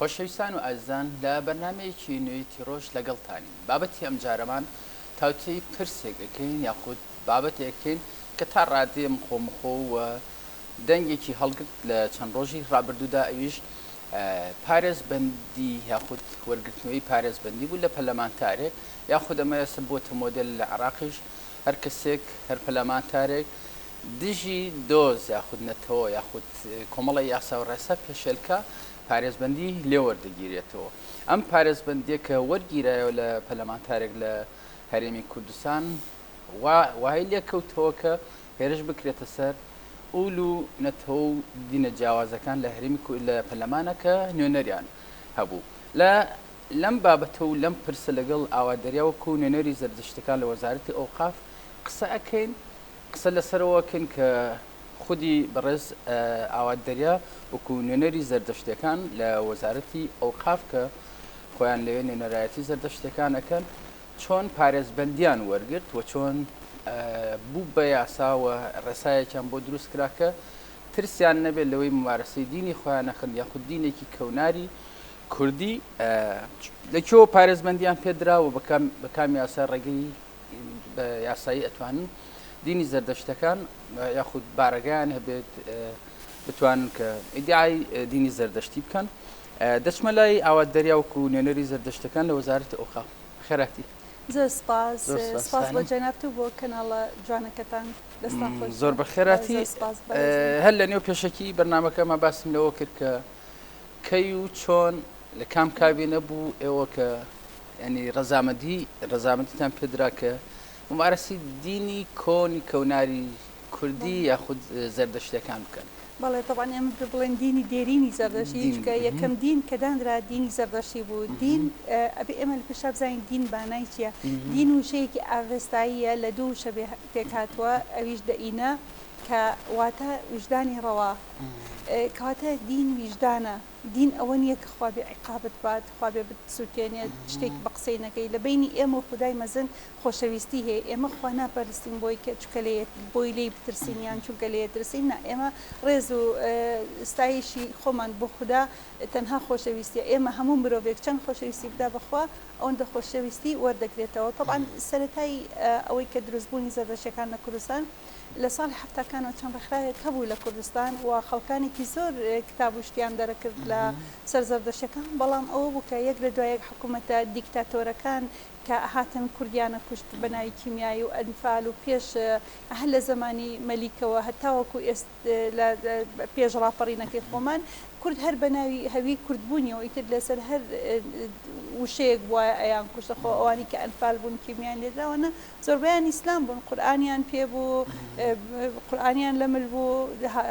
خۆشەویستان و ئازیزان لە بەرنامەیەکی نوێی تیڕۆژ لەگەڵتانین. بابەتی ئەمجارەمان تاوتێی پرسێک ئەکەین یاخود بابەتێکین کە تا ڕادەیە مخۆ مخۆ و دەنگێکی هەڵگرت لە چەند ڕۆژی ڕابردوودا ئەویش پارێزبەندی یاخود وەرگرتنەوەی پارێزبەندی بوو لە پەرلەمانتارێک یاخود ئەمە ئێستا بۆتە مۆدێل لە عێراقیش هەر کەسێک هەر پەرلەمانتارێک دژی دۆز یاخود نەتەوە یاخود کۆمەڵی یاسا و ڕێسا پێشێلکا پارێزبەندی لێ وەردەگیرێتەوە. ئەم پارێزبەندیە کە وەرگیرایەوە لە پەرلەمانتارێک لە هەرێمی کوردستان وای لێکەوتەوە کە هێرش بکرێتە سەر ئول و نەتەوە و دینە جیاوازەکان لە هەرێمی لە پەرلەمانە کە نوێنەریان هەبوو. لە لەم بابەتە و لەم پرسە لەگەڵ ئاوات دەریا وەکو نوێنەری زەردەشتەکان لە وەزارەتی ئەوقاف قسە ئەکەین، قسە لەسەرەوە ئەکەین کە خودی بەڕێز ئاوات دەریا وەکو نوێنەری زەردەشتیەکان لە وەزارەتی ئەوقاف کە خۆیان لەوێ نوێنەرایەتی زەردەشتیەکان ئەکەن چۆن پارێزبەندیان وەرگرت و چۆن بوو بە یاسا و ڕێسایەکیان بۆ دروست کرا کە ترسیان نەبێت لەوەی ممارەسەی دینی خۆیان نەخن یاخود دینێکی کەوناری کوردی لە کوێوە پارێزبەندیان پێدرا و بە کام یاسا ڕێگەی بە یاسایی ئەتوانن دینی زەردەشتەکان یاخود بارەگایان هەبێت بتوانن کە ئیدعای دینی زەردەشتی بکەن دەچمە لای ئاوات دەریا وەکو نوێنەری زەردەشتەکان لە وەزارەتی ئەوقاف خێراتی. زۆر سپاس سپاس بۆ جەنابت و بۆ کەناڵە جوانەکەتان دەستان خۆش زۆر بەخێراتی هەر لە نێو پێشەکی بەرنامەکەمە باسم لەوە کرد کە کەی و چۆن لە کام کابینە بوو ئێوە کە ینی ڕەزامەندی ڕەزامەندیتان پێدرا کە ممارەسی دینی کۆنی کەوناری کوردی یاخود زەردەشتیەکان بکەن؟ بەڵێ تەبعەن ئێمە پێ بڵێن دینی دێرینی زەردەشتی چونکە یەکەم دین کە دانرا دینی زەردەشتی بوو دین ئەبێ ئێمە لە پێشا بزانین دین مانای چییە دین وشەیەکی ئاڤێستاییە لە دوو وشە پێک هاتووە ئەویش دەئینە کە واتە ویژدانی ڕەوا کەواتە دین ویژدانە دین ئەوە نییە کە خوا بێ عیقابت بات خوا بێ بتسوتێنێت شتێک بە قسەی نەکەی لە بەینی ئێمە و خودای مەزن خۆشەویستی هەیە ئێمە خوا ناپەرستین بۆی کە چونکە لێ بۆی لێی بترسین یان چونکە لێ ترسین نا ئێمە ڕێز و ستایشی خۆمان بۆ خودا تەنها خۆشەویستیە ئێمە هەموو مرۆڤێک چەند خۆشەویستی بدا بە خوا ئەوەندە خۆشەویستی وەردەگرێتەوە تەبعەن سەرەتای ئەوەی کە دروستبوونی زەردەشتیەکان لە کوردستان لە ساڵی حەفتاکانەوە چەند ڕێکخراوێک هەبوو لە کوردستان و خەڵکانێکی زۆر کتاب و شتیان دەرەکرد لە سەر زەردەشتەکان، بەڵام ئەوە بوو کە یەک لە دوای یەک حکوومەتە دیکتاتۆرەکان کە هاتن کوردیانە کوشت بە ناوی کیمیایی و ئەنفال و پێش هەر لە زەمانی مەلیکەوە هەتاوەکو ئێست لە پێش ڕاپەڕینەکەی خۆمان کورد هەر بە ناوی هەوی کوردبوونیەوە ئیتر لەسەر هەر وشەیەک بوایە ئەیان کوشت خۆ ئەوانی کە ئەنفال بوون کیمیان لێدراوە زۆربەیان ئیسلام بوون قورئانیان پێ بوو قورئانیان لە مل بوو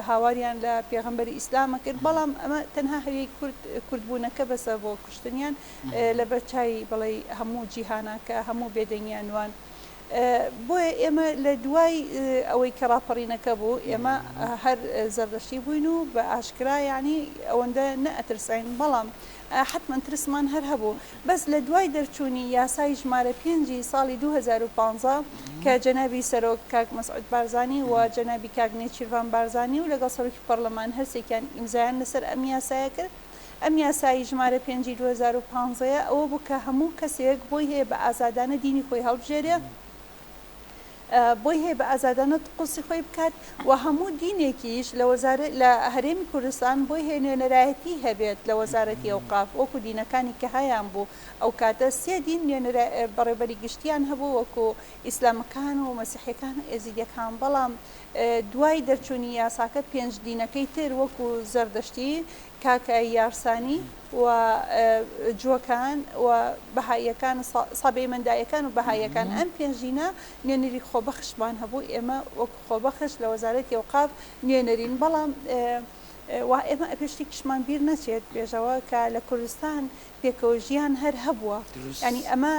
هاواریان لە پێغەمبەری ئیسلام ئەکرد بەڵام ئەمە تەنها هەویەی کورد کوردبوونەکە بەسە بۆ کوشتنیان لەبەر چاوی بڵێی هەموو جیهانا کە هەموو بێدەنگیان نوان بۆیە ئێمە لە دوای ئەوەی کە ڕاپەڕینەکە بوو ئێمە هەر زەردەشتی بووین و بە ئاشکرا یعنی ئەوەندە نەئەترساین بەڵام حەتمەن ترسمان هەر هەبوو بەس لە دوای دەرچوونی یاسای ژمارە پێنجی ساڵی 2015 کە جەنابی سەرۆک کاک مەسعود بارزانی و جەنابی کاک نێچیرڤان بارزانی و لەگەڵ سەرۆکی پەڕلەمان هەرسێکیان ئیمزایان لەسەر ئەم یاسایە کرد ئەم یاسایی ژمارە پێنجی 2015 ە ئەوە بوو کە هەموو کەسێک بۆی هەیە بە ئازادانە دینی خۆی هەڵبژێرێ بۆی هەیە بە ئازادانە طقوسی خۆی بکات و هەموو دینێکیش لە وەزارە لە هەرێمی کوردستان بۆی هەیە نوێنەرایەتی هەبێت لە وەزارەتی ئەوقاف وەکو دینەکانی کە هەیان بوو ئەو کاتە سێ دین نوێنەرا بەڕێوبەری گشتیان هەبوو وەکو ئیسلامەکان و مەسیحیەکان و ئێزیدیەکان بەڵام دوای دەرچوونی یاساکە پێنج دینەکەی تر وەکو زەردەشتی کاکایی یارسانی و جووەکان و بەهاییەکان و سابیعی مەندائیەکان و بەهاییەکان ئەم پێنجینە نوێنەری خۆبەخشمان هەبوو ئێمە وەکو خۆبەخش لە وەزارەتی ئەوقاف نوێنەرین بەڵام وا ئێمە ئەبێ شتێکیشمان بیر نەچێت بێژەوە کە لە کوردستان پێکەوە ژیان هەر هەبووە یانی ئەمە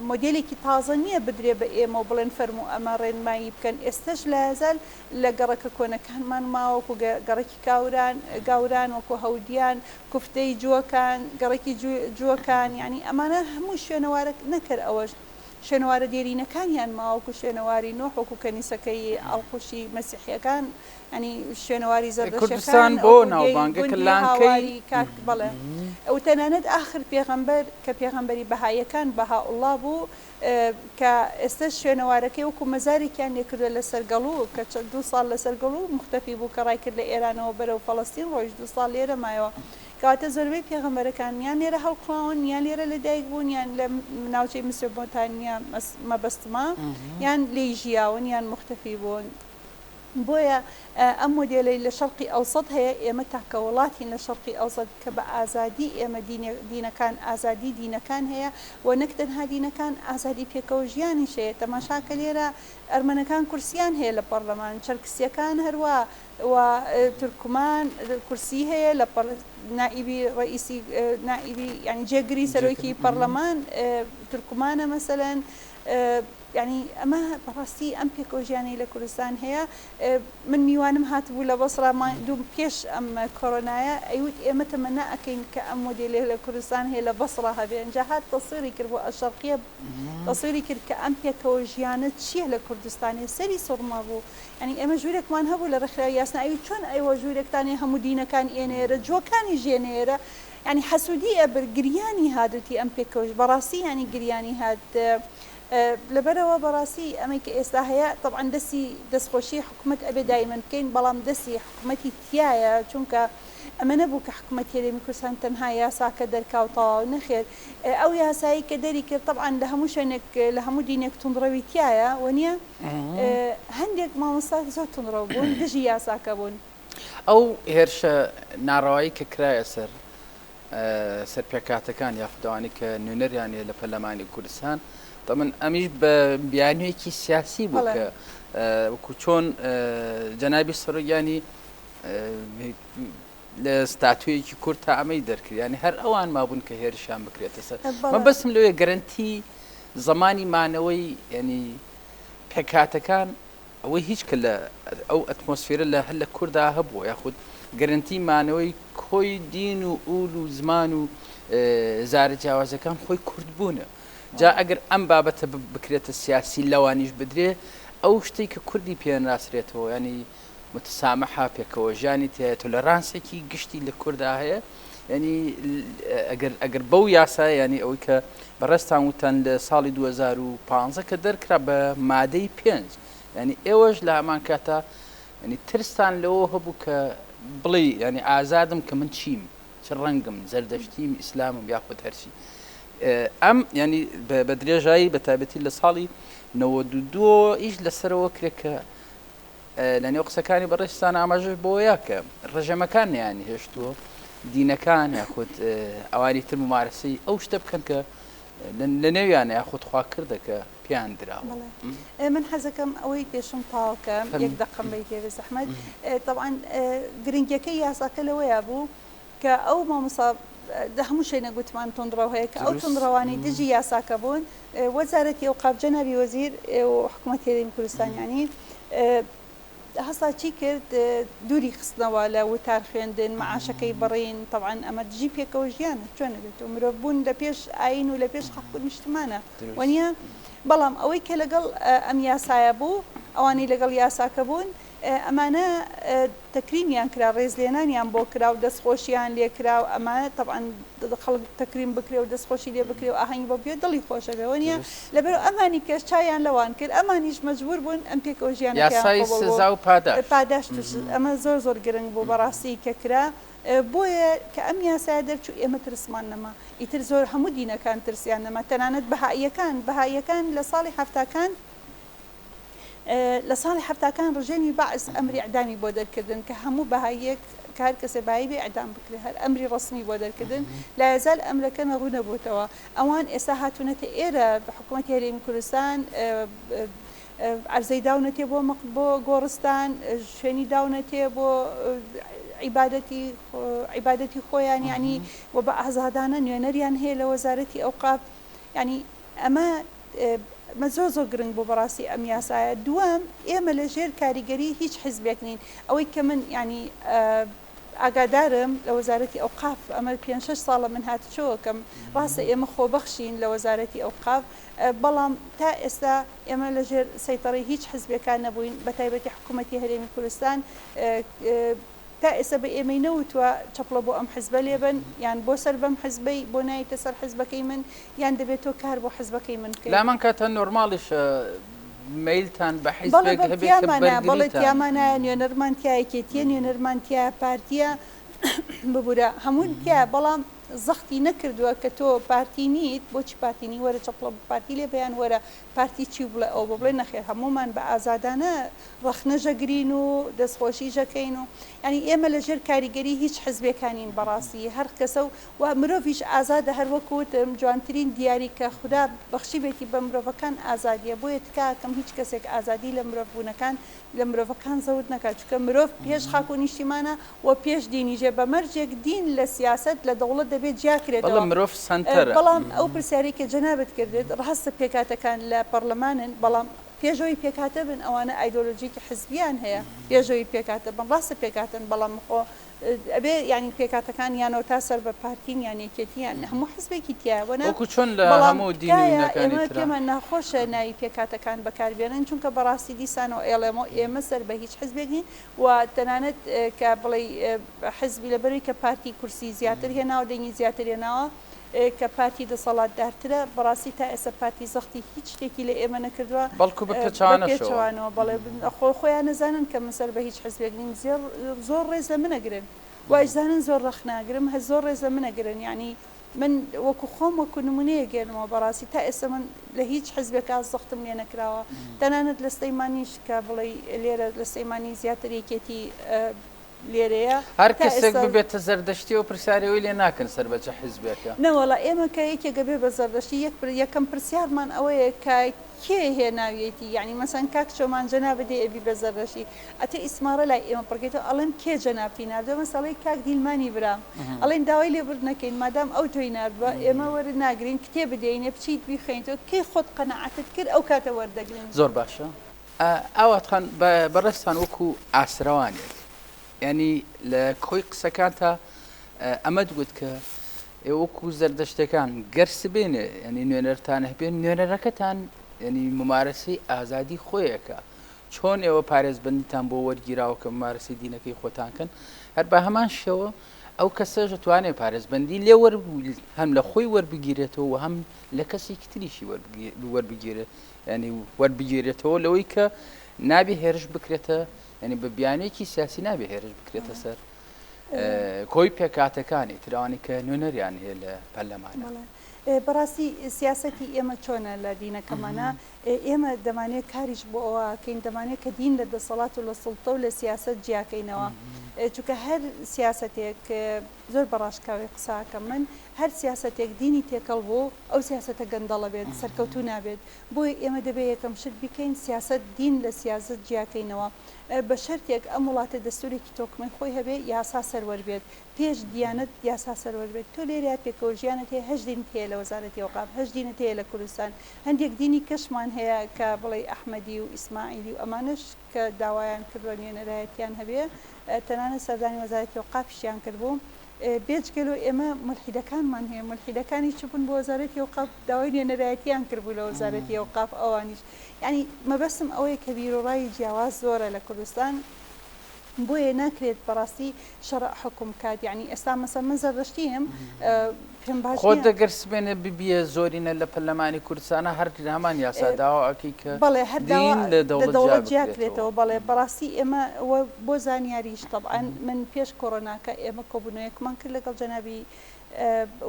مۆدێلێکی تازە نییە بدرێ بە ئێمە و بڵێن فەرموو ئەمە ڕێنمایی بکەن ئێستەش لایەزال لە گەڕەکە کۆنەکانمان ماوە وەکو گەڕەکی کاوران گاوران وەکو هەودیان کوفتەی جووەکان گەڕەکی جووەکان یانی ئەمانە هەموو شوێنەوارە نەکەر ئەوەش. شوێنەوارە دێرینەکانیان ماوە وەکو شوێنەواری نۆح وەکو کەنیسەکەی ئەڵقوشی مەسیحیەکان یانی شوێنەواری زەردەشتەکان کوردستان بۆ وەکو دێی ناوبانگە کە گوندی لانکەی هاواری کاک بەڵێ و تەنانەت ئاخر پێغەمبەر کە پێغەمبەری بەهاییەکان بەهائوڵڵا بوو کە ئێستەش شوێنەوارەکەی وەکو مەزارێکیان لێ کردووە لەسەر گەڵوو کە چەند دوو ساڵ لەسەر گەڵوو موختەفی بوو کە ڕای کرد لە ئێرانەوە بەرەو فەڵەستین ڕۆیشت دوو ساڵ لێرە مایەوە کەواتە زۆربەی پێغەمبەرەکان یان لێرە هەڵقوڵاون یان لێرە لەدایک بوون یان لە ناوچەی مسۆپۆتامیا مەبەستمە یان لێی ژیاون یان موختەفی بوون. بۆیە ئەم مۆدێلەی لە شەرقی ئەوسەت هەیە، ئێمە تاکە وڵاتین لە شەرقی ئەوسەت کە بە ئازادی ئێمە دینەکان ئازادی دینەکان هەیە و نەک تەنها دینەکان ئازادی پێکەوە ژیانیش هەیە. تەماشاکە لێرە ئەرمەنەکان کورسیان هەیە لە پەڕلەمان، چەرکسیەکان هەروا و تورکمان کورسی هەیە لە پەڕ نائیبی ڕەئیسی نائیبی یانی جێگری سەرۆکی پەڕلەمان تورکمانە مەسەلەن. یانی ئەمە بەڕاستی ئەم پێکەوەژیانەی لە کوردستان هەیە من میوانم هاتبوو لە بەسڕا دوو پێش ئەم کۆرۆنایە ئەیوت ئێمە تەمەنا ئەکەین کە ئەم مۆدێلەی لە کوردستان هەیە لە بەسڕا هەبێ ئینجا هات تەسویری کرد بۆ ئەشەرقیە تەسویری کرد کە ئەم پێکەوە ژیانە چییە لە کوردستان هەیە سەری سوڕما بوو یانی ئێمە ژوورێکمان هەبوو لە ڕێکخراوی یاسنا ئەیوت چۆن ئێوە ژوورێکتان هەیە هەموو دینەکان ئێنەیەرە جووەکانیش یێنەیەرە یانی حەسوودی ئەبرد گریانی هات وتی ئەم پێکەوەش بەڕاستی یانی گریانی هات لەبەرئەوە بەڕاستی ئەمەی کە ئێستا هەیە تەبعەن دەستی دەستخۆشی حکومەت ئەبێ دایمەن بکەین بەڵام دەستی حکومەتی تیایە چونکە ئەمە نەبوو کە حکومەتی هەرێمی کوردستان تەنها یاساکە دەرکا و تەواو نەخێر ئەو یاسایی کە دەری کرد تەبعەن لە هەموو شوێنێک لە هەموو دینێک توندڕەوی تیایە وەنیە هەندێک مامۆستا زۆر توندڕەو بوون دژی یاساکە بوون. ئەو هێرشە ناڕەوایی کە کرایە سەر سەر پێکهاتەکان یاخود ئەوانەی کە نوێنەریان هەیە لە پەرلەمانی کوردستان تەمن ئەمیش بە بیانوویەکی سیاسی بوو کە وەکو چۆن جەنابی سەرۆک لە ستاتویەکی کورد تا ئەمەی دەرکرد ینی هەر ئەوان مابوون کە هێرشیان بکرێتە سەر مەبەستم لەوێ گەرنتی زمانی مانەوەی ینی پێکهاتەکان ئەوەی هیچ کە لە ئەو ئەتمۆسفێرە لە هەر لە کوردا هەبووە یاخود گەرەنتی مانەوەی کۆی دین و ئول و زمان و زارە جیاوازەکان خۆی کورد بوونە. جا ئەگەر ئەم بابەتە بکرێتە سیاسی لەوانیش بدرێ ئەو شتەی کە کوردی پێ ناسرێتەوە یانی متسامحە پێکەوە ژیانی تیایە تۆلەرانسێکی گشتی لە کوردا هەیە یعنی ئەگەر ئەگەر بەو یاسایە یعنی ئەوەی کە بەڕێزتان وتان لە ساڵی 2015 کە دەرکرا بە مادەی پێنج یعنی ئێوەش لە هەمان کاتا یعنی ترستان لەوە هەبوو کە بڵێ یعنی ئازادم کە من چیم چ ڕەنگم زەردەشتیم ئیسلامم یاخود هەرچی ئەم ینی بە درێژایی بە تایبەتی لە ساڵی 92 ئیش لەسەرەوە کرێ کە لە نێو قسەکانی بەڕێزتان ئاماژەش بەوەیە کە ڕژێمەکان نەیانی هێشتووە دینەکان یاخود ئەوانی تر ممارەسەی ئەو شتە بکەن کە لە نێویانە یاخود خواکردە کە پێیان دراوە. من حەزەکەم ئەوەی پێشم تەواو کەم یەک دەقەم بەیتێ بێ زەحمەت تەبعەن گرنگیەکەی یاساکە لەوەیا بوو کە ئەو مامۆستا لە هەموو شوێنێک گوتمان توندڕەو هەیە کە ئەو توندڕەوانەی دژی یاساکە بوون وەزارەتی ئەوقاف جەنابی وەزیر و حکوومەتی هەرێمی کوردستان یانی هەستا چی کرد دووری خستنەوە لە وتار خوێندن مەعاشەکەی بڕین تەبعەن ئەمە دژی پێکەوە ژیانە چۆن ئەبێت و مرۆڤ بوون لە پێش ئایین و لە پێش خاک و نیشتمانە وەنیە بەڵام ئەوەی کە لەگەڵ ئەم یاسایە بوو ئەوانەی لەگەڵ یاساکە بوون ئەمانە تەکریمیان کرا، ڕێزلێنانیان بۆ کرا و دەستخۆشیان لێ کرا و ئەمانە تەبعەن خەڵک تەکریم بکرێ و دەستخۆشی لێ بکرێ و ئاهەنگی بۆ بکرێ دڵی خۆش ئەبێ وەنیە؟ لەبەرئەوە ئەمانی کەش چاویان لەوان کرد ئەمانیش مەجبوور بوون ئەم پێکەوە ژیانەکەیان یاسای قبوڵ بوو. سزا و پاداشت. پاداشت و ئەمە زۆر زۆر گرنگ بوو بەڕاستی کە کرا بۆیە کە ئەم یاسایە دەرچوو ئێمە ترسمان نەما ئیتر زۆر هەموو دینەکان ترسیان نەما تەنانەت بەهائیەکان بەهائیەکان لە ساڵی حەفتاکان لە ساڵی حەفتاکان ڕژێمی بەعس ئەمری ئیعدامی بۆ دەرکردن کە هەموو بەهاییەک کە هەر کەسێ بەهایی بێ ئیعدام بکرێ هەر ئەمری ڕەسمی بۆ دەرکردن لایەزال ئەمرەکە نەڕوو نەبووتەوە ئەوان ئێستا هاتوونەتە ئێرە حکوومەتی هەرێمی کوردستان عەرزەی داونەتێ بۆ بۆ گۆڕستان شوێنی داونەتێ بۆ عیبادەتی عیبادەتی خۆیان یعنی و بە ئازادانە نوێنەریان هەیە لە وەزارەتی ئەوقاف یعنی ئەمە ئەمە زۆر زۆر گرنگ بوو بەڕاستی ئەم یاسایە. دووەم، ئێمە لە ژێر کاریگەری هیچ حیزبێک نین. ئەوەی کە من یانی. ئاگادارم لە وەزارەتی ئەوقاف ئەمە پێنج شەش ساڵە من هاتوچۆ ئەکەم ڕاستە ئێمە خۆبەخشین لە وەزارەتی ئەوقاف بەڵام تا ئێستا ئێمە لە ژێر سەیتەڕەی هیچ حزبێکا نەبووین بەتایبەتی حکوومەتی هەرێمی کوردستان تا ئێستا بە ئێمەی نەوتووە چەپڵە بۆ ئەم حزبە لێبەن یان بۆ سەر بەم حزبەی بۆ نایتە سەر حزبەکەی من یان دەبێت تۆ کار بۆ حزبەکەی من بکەی. لەهەمان کاتا نۆرماڵیشە مەیلتان بە بەڵێ حیزبێک بەڵێ هەبێ کە تیامانە بەڵێ بەرگریتان. تیامانە نوێنەرمان تیا یەکێتیە نوێنەرمان تیا پارتیە ببورە هەموو تیا بەڵام زەختی نەکردووە کە تۆ پارتی نیت بۆچی پارتی نی وەرە چەپڵە بۆ پارتی لێبە یان وەرە پارتی چی بڵێ ئەوە بڵێ نەخێر هەموومان بە ئازادانە ڕەخنەش ئەگرین و دەستخۆشیش ئەکەین و یانی ئێمە لە ژێر کاریگەری هیچ حزبێکا نین بەڕاستی هەر کەسە و و مرۆڤیش ئازادە هەر وەک وتم جوانترین دیاری کە خودا بەخشیبێتی بە مرۆڤەکان ئازادیە بۆیە تکا ئەکەم هیچ کەسێک ئازادی لە مرۆڤ بوونەکان لە مرۆڤەکان زەوت نەکات چونکە مرۆڤ پێش خاک و نیشتیمانە و پێش دینیشە بە مەرجێک دین لە سیاسەت لە دەوڵەت دەبێت جیا بەڵێ کرێتەوە مرۆڤ سەنتەرە. بەڵام ئەو پرسیارەی کە جەنابت کردت ڕاستە پێکهاتەکان لە پەڕلەمانن بەڵام پێش ئەوەی پێکهاتە بن ئەوانە ئایدۆلۆژیکی حزبیان هەیە پێش ئەوەی پێکهاتە بن ڕاستە پێکهاتەن بەڵام خۆ ئەبێ یانی پێکهاتەکان یانەوە تا سەر بە پارتین یان یەکێتی یان هەموو حزبێکی تیایە وەنا وەکو چۆن لە بەڵام هەموو دین و تکایە ئینەکانی ئێمە ترا. پێمان ناخۆشە ناوی پێکهاتەکان بەکاربێنن چونکە بەڕاستی دیسانەوە ئێڵێمەوە ئێمە سەر بە هیچ حزبێک نین و تەنانەت کە بڵێی حزبی لەبەرەوەی کە پارتی کورسی زیاتر هێناوە دەنگی زیاتر هێناوە کە پارتی دەسەڵاتدارترە، بەڕاستی تا ئێستا پارتی زەختی هیچ شتێکی لە ئێمە نەکردووە، بەڵکو بە بە پێچەوانەشەوە. پێچەوانەوە بەڵێ خۆ خۆیان ئەزانن کە من سەر بە هیچ حزبێک نیم، زێڕ زۆر ڕێز لە من ئەگرن، وایشزانن زۆر ڕەخنە ئەگرم، هەر زۆر ڕێز لە من ئەگرن، یانی من وەکو خۆم وەکو نمونەیەک گێنمەوە، بەڕاستی تا ئێستا من لە هیچ حزبێکا زەختم لێ نەکراوە، تەنانەت لە سلەیمانیش کە بڵێی لێرە لە سلەیمانی زیاتر یەکێتی لێرەیە هەر تا کەسێک ئێستا. ببێتە زەردەشتی ئەو پرسیاری ئەوەی لێ ناکەن سەر بە چ حیزبێکە. نەوەڵا ئێمە کە یەکێک ئەبێ بە زەردەشتی یەک یەکەم پرسیارمان ئەوەیە کە کێ هێناویەتی یانی مەسەن کاک چۆمان جەنابت دێ ئەبی بە زەردەشتی ئەتۆ ئیسماڕە لای ئێمە پڕکەیتەوە ئەڵێم کێ جەنابتی ناردوە مەسە ئەڵێی کاک دیلمانی برام ئەڵێین داوای لێبوردن ئەکەین مادام ئەو تۆی ناردوە ئێمە وەرت ناگرین کتێبت دێینێ بچیت بیخوێنیتەوە کەی خۆت قەناعەتت کرد ئەو کاتە وەردەگرین. زۆر باشە ئاوات خان بەڕێزتان وەکو ئاسرەوانێک یانی لە کۆی قسەکانتا ئەمەت گوت کە ئێوە وەکو زەردەشتەکان گەر سبێنێ ینی نوێنەرتان هەبێن نوێنەرەکەتان ینی ممارەسەی ئازادی خۆیەکە چۆن ئێوە پارێزبندیتان بۆ وەرگیراوە کە ممارەسەی دینەکەی خۆتان کەن هەر بە هەمان شێوە ئەو کەسەش دەتوانێت پارێزبندی لێ وەر هەم لە خۆی وەربگیرێتەوە و هەم لە کەسێکی تریشی وەربگیرێت یانی وەربگیرێتەوە لەوەی کە نابێ هێرش بکرێتە یانی بە بیانوویەکی سیاسی نابێ هێرش بکرێتە سەر کۆی پێکهاتەکانی تراوانی کە نوێنەریان هەیە لە پەرلەمانە. بەڕاستی سیاسەتی ئێمە چۆنە لە دینەکەمانە ئێمە دەمانێت کاریش بۆ ئەوە کەین دەمانێت کە دین لە دەسەڵات و لە سوڵتە و لە سیاسەت جیاکەینەوە چونکە هەر سیاسەتێک زۆر بە ڕاشکاوی قسە ئەکەم من هەر سیاسەتێک دینی تێکەڵ بوو ئەو سیاسەتە گەندەڵە بێت سەرکەوتوو نابێت بۆیە ئێمە دەبێت یەکەم شت بیکەین سیاسەت دین لە سیازەت جیاکەینەوە بە شەرتێک ئەم وڵاتە دەستورێکی تۆکمەی خۆی هەبێ یاسا سەروەر بێت پێش دیانەت یاسا سەروەر بێت تۆ لێرە پێکەوە ژیانت هەیە هەشت دینت هەیە لە وەزارەتی ئەوقاف هەشت دینت هەیە لە کوردستان هەندێک دینی کەشمان هەیە کە بڵێی ئەحمەدی و ئیسماعیلی و ئەمانەش کە داوایان کردووە نوێنەرایەتیان هەبێ تەنانەت سەردانی وەزارەتی ئەوقافیشیان کردبوو. بێجگە لەو ئێمە مولحیدەکانمان هەیە، مولحیدەکانیش چبوون بۆ وەزارەتی ئەوقاف داوای نوێنەرایەتیان کردبوو لە وەزارەتی ئەوقاف ئەوانیش. یانی مەبەستم ئەوەیە کە بیروڕای جیاواز زۆرە لە کوردستان. بۆیە ناکرێت بەڕاستی شەڕع حوکم بکات یانی ئێستا مەسەن من زەردەشتیم پێم باش خۆت نییە. دەگەر سبێنێ ببیە زۆرینە لە پەرلەمانی کوردستانا هەر هەمان یاسا داوا ئەکەی کە بەڵێ هەر داوا دین لە لە دەوڵەت جیا دەوڵەت جیا بکرێتەوە. کرێتەوە بەڵێ بەڕاستی ئێمە وە بۆ زانیاریش تەبعەن من پێش کۆرۆناکە ئێمە کۆبوونەوەیەکمان کرد لەگەڵ جەنابی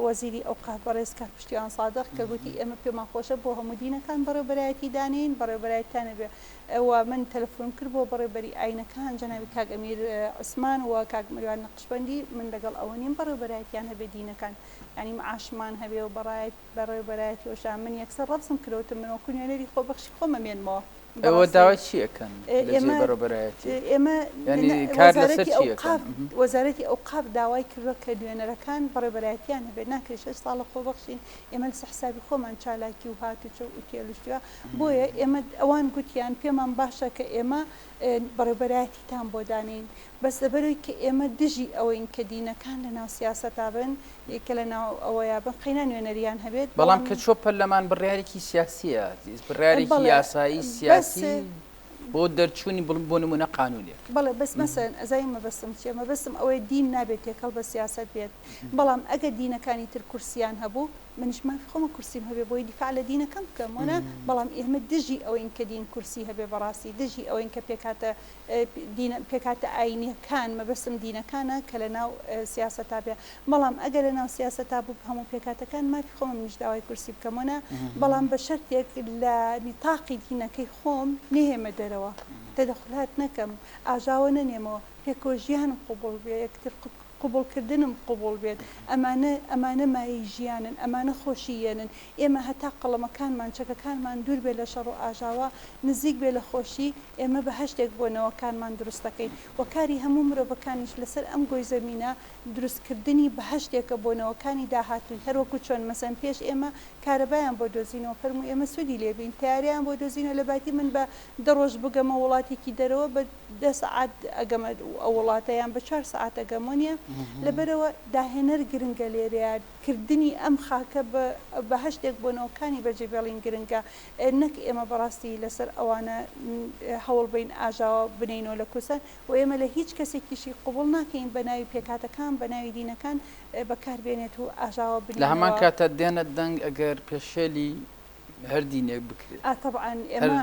وەزیری ئەوقاف بەڕێز کاک پشتیوان سادق کە گوتی ئێمە پێمان خۆشە بۆ هەموو دینەکان بەڕێوبەرایەتی دانێین بەڕێوبەرایەتیان هەبێ و من تەلەفونم کرد بۆ بەڕێوبەری ئاینەکان جەنابی کاک ئەمیر عوسمان و کاک مەریوان نەقشبەندی من لەگەڵ ئەوە نیم بەڕێوبەرایەتیان هەبێ دینەکان یانی معاشمان هەبێ و بەڕایەت بەڕێوبەرایەتی وەشان من یەکسەر ڕەفزم کرد وتم من وەکو نوێنەری خۆبەخشی خۆم ئەمێنمەوە. ئێوە بەڕاستی داوای چی ئەکەن لە جێی ئێمە بەڕێوەبەرایەتی؟ ئێمە یانی کار لەسەر وەزارەتی چی ئەکەن؟ ئەوقاف وەزارەتی ئەوقاف داوای کردووە کە نوێنەرەکان بەڕێوەبەرایەتیان هەبێت ناکرێت شەش ساڵە خۆبەخشین ئێمە لەسەر حسابی خۆمان چالاکی و هاتوچۆ و ئوتێل و شتی وا بۆیە ئێمە ئەوان گوتیان پێمان باشە کە ئێمە بەڕێوەبەرایەتیتان بۆ دانێین بەس لەبەرەوەی کە ئێمە دژی ئەوەین کە دینەکان لەناو سیاسەتا بن کە لەناو ئەوەیا بن قەینا نوێنەریان هەبێت بەڵام بەڵام کە چوە پەرلەمان بڕیارێکی سیاسیە بڕیارێکی بەڵێ یاسایی بەس سیاسی بۆ دەرچوونی بڵ بۆ نمونە قانونێک. بەڵێ بەس مەسەلەن ئەزانی مەبەستم چیە مەبەستم ئەوەیە دین نابێت تێکەڵ بە سیاسەت بێت بەڵام ئەگەر دینەکانی تر کورسیان هەبوو منیش مافی خۆمە کورسیم هەبێ بۆی دیفاع لە دینەکەم بکەم وەنا بەڵام ئێمە دژی ئەوەین کە دین کورسی هەبێ بەڕاستی دژی ئەوەین کە پێکهاتە دینە پێکهاتە ئاینیەکان مەبەستم دینەکانە کە لە ناو سیاسەتا بێ بەڵام ئەگەر لە ناو سیاسەتا بوو هەموو پێکهاتەکان مافی خۆمە منیش داوای کورسی بکەم وەنا بەڵام بە شەرتێک لە نیتاقی دینەکەی خۆم نەهێمە دەرەوە تەدەخولات نەکەم ئاژاوە نەنێمەوە پێکەوە ژیانم قبوڵ بێ یەکتر قبوڵ کردنم قبوڵ بێت ئەمانە ئەمانە مایەی ژیانن ئەمانە خۆشی یەنن ئێمە هەتا قەڵەمەکانمان چەکەکانمان دوور بێ لە شەڕ و ئاژاوە نزیک بێ لە خۆشی ئێمە بەهەشتێک بۆ نەوەکانمان دروست دەکەین وە کاری هەموو مرۆڤەکانیش لەسەر ئەم گۆی زەمینە دروست کردنی بەهەشتێکە بۆ نەوەکانی داهاتووی هەر وەکو چۆن مەسەن پێش ئێمە کارەبایان بۆ دۆزینەوە فەرموو ئێمە سوودی لێ بین تەیارەیان بۆ دۆزینەوە لە باتی من بە دە ڕۆژ بگەمە وڵاتێکی دەرەوە بە دە سەعات ئەگەمە ئەو وڵاتە یان بە چوار سەعات ئەگەم وەنیە لەبەرئەوە داهێنەر گرنگە لێرەیا کردنی ئەم خاکە بە بەهەشتێک بۆ نەوەکانی بەجێ بێڵین گرنگە نەک ئێمە بەڕاستی لەسەر ئەوانە هەوڵ بەین ئاژاوە بنێینەوە لە کوردستان و ئێمە لە هیچ کەسێکیشی قبوڵ ناکەین بە ناوی پێکهاتەکان بە ناوی دینەکان بەکار بێنێت و ئاژاوە لە هەمان بنێنەوە. کاتا دێنە دەنگ ئەگەر پێشێلی هەر دینێک بکرێت. ئا تەبعەن هەر ئێمە.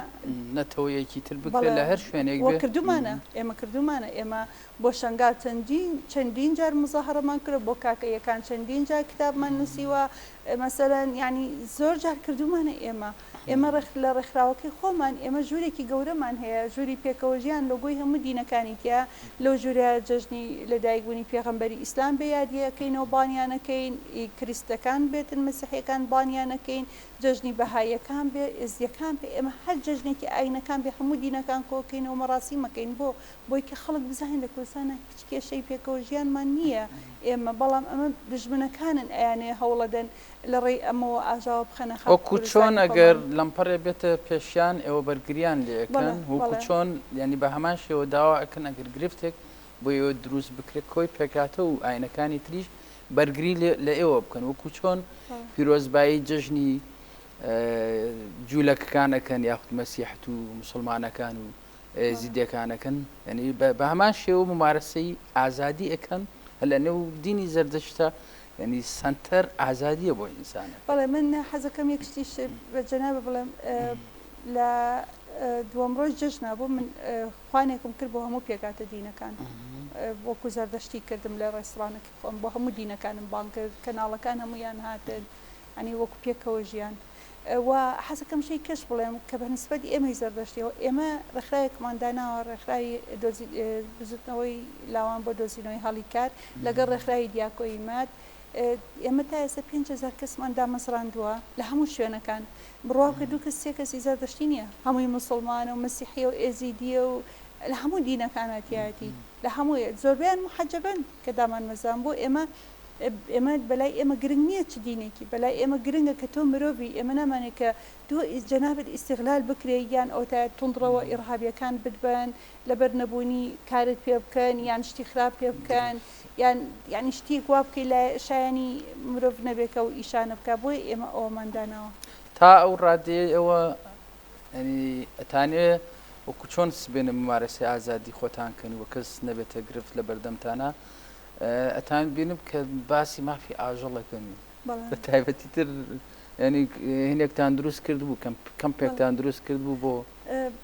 نەتەوەیەکی تر بکرێت بەڵێ لە هەر شوێنێک وە بێ. کردومانە ئێمە کردومانە ئێمە بۆ شەنگال چەندین چەندین جار موزاهەرەمان کردوە بۆ کاکەییەکان چەندین جار کتابمان نوسیوە مەسەلەن یانی زۆر جار کردومانە ئێمە ئێمە ڕێخ لە ڕێکخراوەکەی خۆمان ئێمە ژوورێکی گەورەمان هەیە ژووری پێکەوەژیان لۆگۆی هەموو دینەکانی تیا لەو ژوورە جەژنی لەدایکبوونی پێغەمبەری ئیسلام بێ یادی ئەکەینەوە بانیان ئەکەین ئی کریستەکان بێتن مەسیحیەکان بانیان ئەکەین جەژنی بەهاییەکان بێ ئێزدیەکان بێ ئێمە هەر جەژنێکی ئاینەکان بێ هەموو دینەکان کۆکەینەوە مەڕاسیم ئەکەین بۆ بۆی کە خەڵک بزانێت لە کوردستانا هیچ کێشەی پێکەوە ژیانمان نییە ئێمە بەڵام ئەمە دوژمنەکانن ئەیانەوێ هەوڵەدەن لە ڕێی ئەمەوە ئاژاوە بخەنە خاکی وەکو چۆن کوردستانی ئەگەر خۆمان. لەمپەڕێ بێتە پێشیان ئێوە بەرگریان لێ بەڵێ ئەکەن وەکو بەڵێ. چۆن یانی بە هەمان شێوە داوا ئەکەن ئەگەر گرفتێک بۆ ئێوە دروست بکرێت کۆی پێکهاتە و ئاینەکانی تریش بەرگری لە ئێوە بکەن وەکو چۆن بەڵێ. پیرۆزبایی جەژنی جوولەکەکان ئەکەن یاخود مەسیحت و موسڵمانەکان و ئێزیدیەکان ئەکەن یعنی بە هەمان شێوە ممارەسەی ئازادی ئەکەن هەر لە نێو دینی زەردەشتە یعنی سەنتەر ئازادیە بۆ ئینسانەکە. بەڵێ من حەزەکەم یەک شتیش بە جەنابت بڵێم لە دووەم ڕۆژ جەژنا بوو من خوانێکم کرد بۆ هەموو پێکهاتە دینەکان وەکو زەردەشتی کردم لە ڕێستڕانەکەی خۆم بۆ هەموو دینەکانم بانگ کرد کەناڵەکان هەموویان هاتن یانی وەکو پێکەوە ژیان و حەزەکەم شەی کەش بڵێم کە بە نسبەت ئێمەی زەردەشتیەوە ئێمە ڕێکخراوێکمان داناوە ڕێکخراوی بزوتنەوەی لاوان بۆ دۆزینەوەی هەڵی کار لەگەڵ ڕێکخراوی دیاکۆی ماد ئێمە تا ئێستا 5000 کەسمان دامەزراندووە لە هەموو شوێنەکان بڕوا بکە دوو کەس سێ کەسی زەردەشتی نییە هەمووی موسڵمانە و مەسیحیە و ئێزیدیە و لە هەموو دینەکانە تیایەتی لە هەمووی زۆربەیان محەجەبن کە دامانمەزران بۆ ئێمە ئێمە بەلای ئێمە گرنگ نییە چ دینێکی، بەلای ئێمە گرنگە کە تۆ مرۆڤی، ئێمە نامانەوێت کە تۆ جەنابت ئیستیغلال بکرێی یان ئەوەتا توندڕەوە ئیڕهابیەکان بتبەن لەبەر نەبوونی کارت پێ بکەن یان شتی خراپ پێ بکەن یان یانی شتیک وا بکەی لای شایانی مرۆڤ نەبێ کە ئەو ئیشانە بکا بۆیە ئێمە ئەوەمان داناوە. تا ئەو ڕادەیەی ئێوە یانی ئەتانەوێ وەکو چۆن سبەینێ ممارەسەی ئازادی خۆتان کەن و کەس نەبێتە گرفت لە بەردەمتانا ئەتان بینم کە باسی مافی ئاژەڵ ئەکەن بە تایبەتی تر یعنی هینێکتان دروست کرد بوو کەم کەمپێکتان دروست کرد بوو بۆ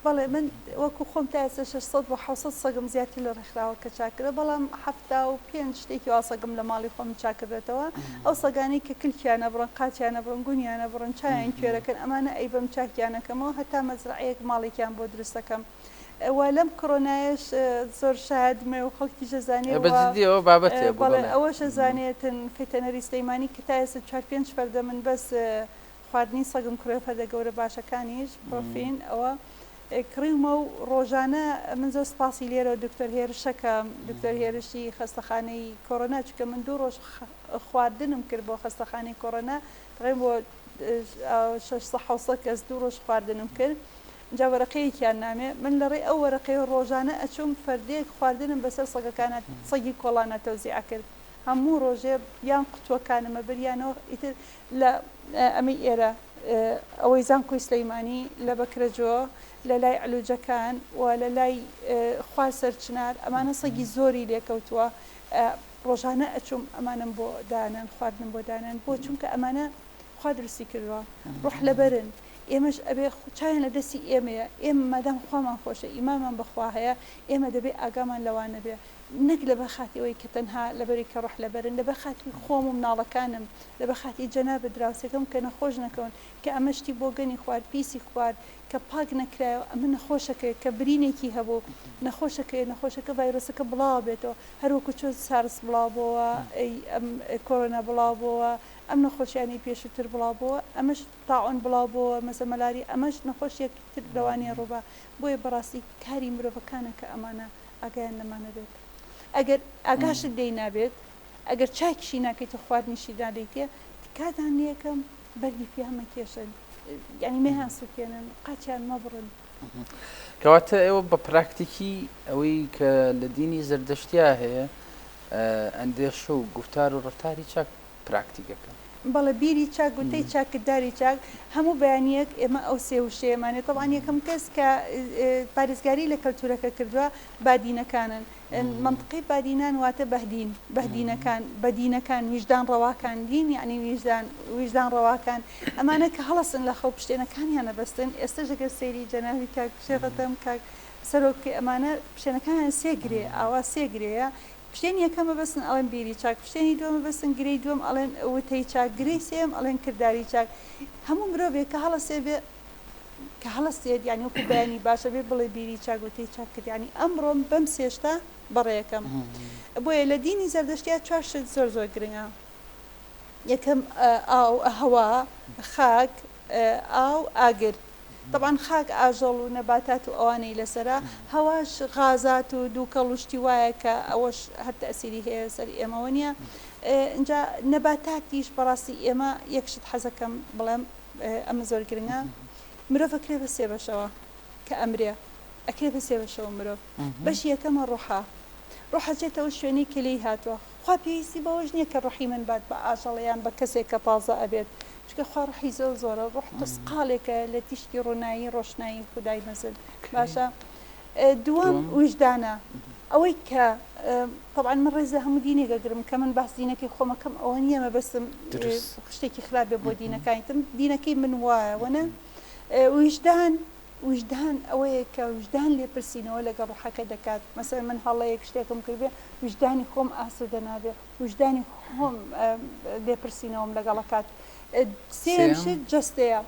بەڵێ من وەکو خۆم تا ئێستا 600 بۆ 700 سەگم زیاتر لە ڕێکخراوەکە چاک کردووە بەڵام 75 شتێکی وا سەگم لە ماڵی خۆم چاک کردێتەوە ئەو سەگانەی کە کلکیان ئەبڕن قاچیان ئەبڕن گونیان ئەبڕن چاویان کوێرەکەن ئەمانە ئەیبەم چاکیان ئەکەمەوە هەتا مەزرەعەیەک ماڵێکیان بۆ دروست ئەکەم و لەم کۆرۆنایەش زۆر شایەدمێ و خەڵکیش ئەزانێ بە و جدی ئەوە بابەتێ بوو بەڵێ بەڵێ. ئەوەش ئەزانێتن فێتەنەری سلەیمانی کە تا ئێستا چوار پێنج فەردە من بەس خواردنی سەگم کوڕێ فەردە گەورە باشەکانیش پڕۆفین ئەوە. کڕیومە و ڕۆژانە من زۆر سپاسی لێرەوە دکتۆر هێرشەکەم دکتۆر هێرشی خەستەخانەی کۆرۆنا چونکە من دوو ڕۆژ خواردنم کرد بۆ خەستەخانەی کۆرۆنا تقریبا بۆ 600 700 کەس دوو ڕۆژ خواردنم کرد جا وەرەقەیەکیان نامێ من لە ڕێی ئەو وەرەقەیەوە ڕۆژانە ئەچووم فەردەیەک خواردنم بەسەر سەگەکانا سەگی کۆڵانا تەوزیع ئەکرد هەموو ڕۆژێ یان قوتوەکانم ئەبرد یانەوە ئیتر لە ئەمەی ئێرە ئەوەی زانکۆی سلەیمانی لە بەکرەجۆ لە لای علوجەکان و لە لای خوار سەرچنار ئەمانە سەگی زۆری لێکەوتووە ڕۆژانە ئەچووم ئەمانەم بۆ دانان خواردنم بۆ دانان بۆ چونکە ئەمانە خوا دروستی کردووە ڕۆح لەبەرن ئێمەش ئەبێ چاویان لە دەستی ئێمەیە، ئێمە مادام خوامان خۆشە ئیمانمان بە خوا هەیە ئێمە دەبێ ئاگامان لەوانە بێ نەک لەبەر خاتری ئەوەی کە تەنها لەبەری کە ڕۆح لەبەرن لەبەر خاتری خۆم و مناڵەکانم لەبەر خاتری جەنابت دراوسێکەم کە نەخۆش نەکەون کە ئەمە شتی بۆگەنی خوارد پیسی خوارد کە پاک نەکرایەوە ئەمە نەخۆشەکەیە کە برینێکی هەبوو نەخۆشەکەیە نەخۆشەکە ڤایرۆسەکە بڵاوە بێتەوە هەروەکو چۆن سارس بڵاو بۆوە ئەم کۆرۆنا بڵاو بۆوە ئەم نەخۆشیانەی پێشووتر بڵاو بۆوە ئەمەش تاعون بڵاو بۆوە مەسە مەلاری ئەمەش نەخۆشیەکی تر لەوانەیە ڕووبا بۆیە بەڕاستی کاری مرۆڤەکانە کە ئەمانە ئاگایان لەمانە بێت ئەگەر ئاگاشت لێی نابێت ئەگەر چاکیشی ناکەیت و خواردنیشی نادەیتێ تکاتان لێکەم بەردی پیا مەکێشن یعنی مەیان سوتێنن قاچیان مەبڕن. کەواتە ئێوە بە پراکتیکی ئەوەی کە لە دینی زەردەشتیا هەیە ئەندێشە و گوفتار و ڕەفتاری چاک پراکتیکەکەن. بەڵێ بیری چاک گوتەی چاک کرداری چاک هەموو بەیانیەک ئێمە ئەو سێ وشەیەمانێ تەبعەن یەکەم کەس کە پارێزگاری لە کەلتورەکە کردوە بادینەکانن مەنتقەی بادینان واتە بەهدین بەهدینەکان بەدینەکان ویژدان ڕەواکان دین یەعنی ویژدان ویژدان ڕەواکان ئەمانە کە هەڵەسن لە خەو پشتێنەکانیان ئەبەستن ئێستەش ئەگەر سەیری جەنابی کاک شێخەتەم کاک سەرۆک بکەی ئەمانە پشتێنەکانیان سێ گرێ ئاوا سێ گرێیە پشتێنی یەکەم مەبەستن ئەڵێن بیری چاک، پشتێنی دووەم مەبەستن گرێی دووەم ئەڵێن وتەی چاک، گرێی سێیەم ئەڵێن کرداری چاک. هەموو مرۆڤێک کە هەڵەسێ بێ کە هەڵەسێت یانی وەکوو بەیانی باشە بێ بڵێ بیری چاک وتەی چاک کرد یانی ئەمڕۆم بەم سێ شتە بەڕێکەم. بۆیە لە دینی زەردەشتیا چوار شت زۆر زۆر گرنگە. یەکەم ئاو، هەوا، خاک، ئاو، ئاگر. تەبعەن خاک ئاژەڵ و نەباتات و ئەوانەی لەسەرە، هەواش غازات و دووکەڵ و شتی وایە کە ئەوەش هەر تەئسیری هەیە سەر ئێمەوە نییە. ئینجا نەباتاتیش بەڕاستی ئێمە یەک شت حەزەکەم بڵێم ئەمە زۆر گرنگە مرۆڤ ئەکرێ بە سێ بەشەوە کە ئەمرێ ئەکرێ بە سێ بەشەوە مرۆڤ بەشی یەکەمە ڕۆحە ڕۆح ئەچێتە ئەو شوێنەی کە لێی هاتووە خوا پێویستی بەوەش نییە کە ڕۆحی من بات بە ئاژەڵ یان بە کەسێک کە تازە ئەبێت چونکە خوا ڕۆحی زۆر زۆرە ڕۆح تسقاڵێکە لە تیشکی ڕوونایی ڕۆشنایی خودای مەزن باشە دووەم ویژدانە ئەوەی کە طبعا من ڕێز لە هەموو دینێک ئەگرم کە من باس دینەکەی خۆمەکەم ئەوە نییە مەبەستم شتێکی خراپ بێ بۆ دینەکانی تم دینەکەی من وایە وەنە ویژدان ویژدان ئەوەیە کە ویژدان لێپرسینەوە لەگەڵ ڕۆحەکە دەکات مەسەلەن من هەڵەیەک شتێکم کردبێ ویژدانی خۆم ئاسوودە نابێ ویژدانی خۆم لێپرسینەوەم لەگەڵ ئەکات سێیەم شت جەستەیە